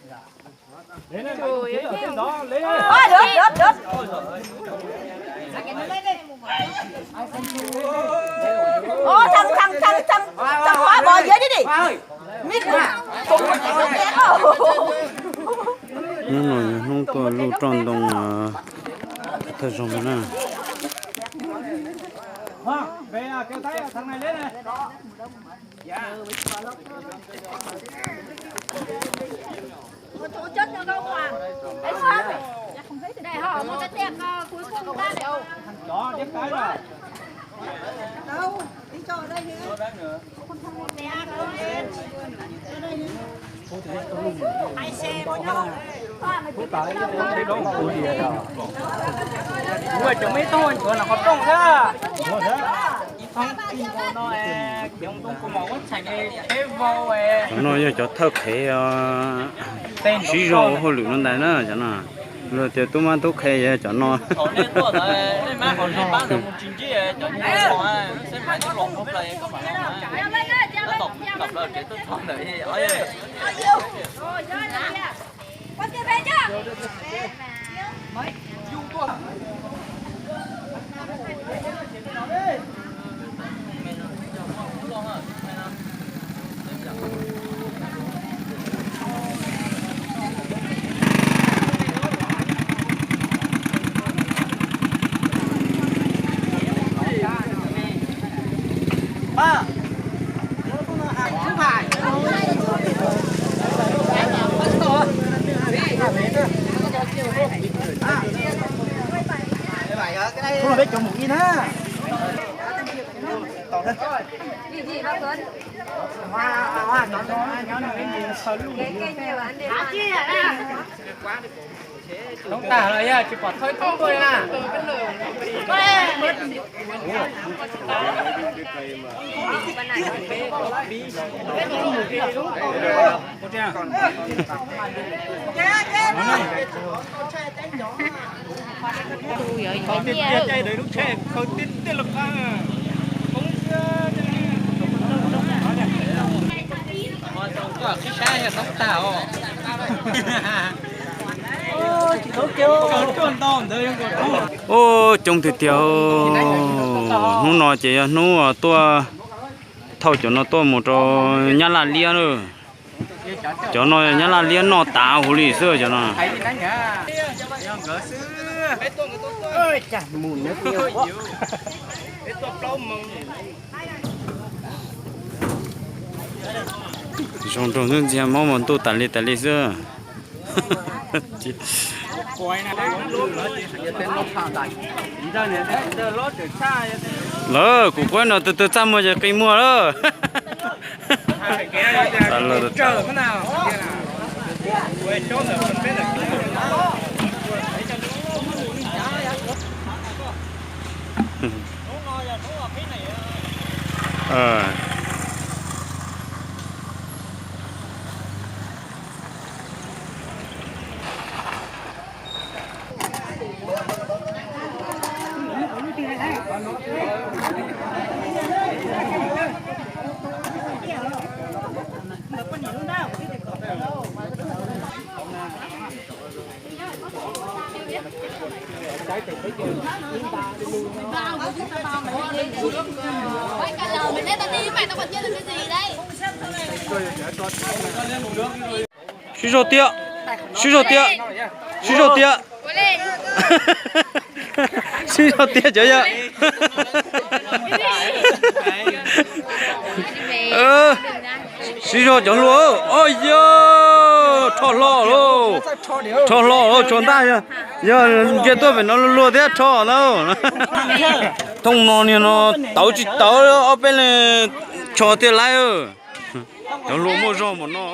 Ơ, được, được, được. Ơ, thằng, thằng, thằng, thằng, thằng Khoa bỏ dế đi đi. Mít. Hnub no yog hnub tuaj luj roj ntoo thawj zaug no na. Cov no yog cov thawj qhev siv zog ua hauj lwm no ntag na, cov no. Luag tias tub mab tub qhe yog cov no. Toob tag lawm yog tsis pom thawj toob tuaj na. Qhib sab yog toob tag os. Ua coob tiag tiag. Hnub no ces yog hnub tuaj thauj cov no tuaj mus rau Nyab Laj liab na. Cov no Nyab Laj liab noj tas huv li xwb cov no. Zoo nraug ntxhiab mob mas ntuj tas li tas li xwb. Lawv kuv quab no tus twg txaj muag ces qi muag lawm. Sib zog tiag, sib zog tiag, sib zog tiag. Sib zog tiag cov yawg. Sib zog cov hluas. Os yog rho hlo lauj, rho hlo lauj, tshuav ntaj. Yog ntsia tuaj pem no luag thiab rho na. Thooj no niag no tawv tsis tawv ob peb leeg tsho thiaj laib. Cov hluas muaj zog npaum no.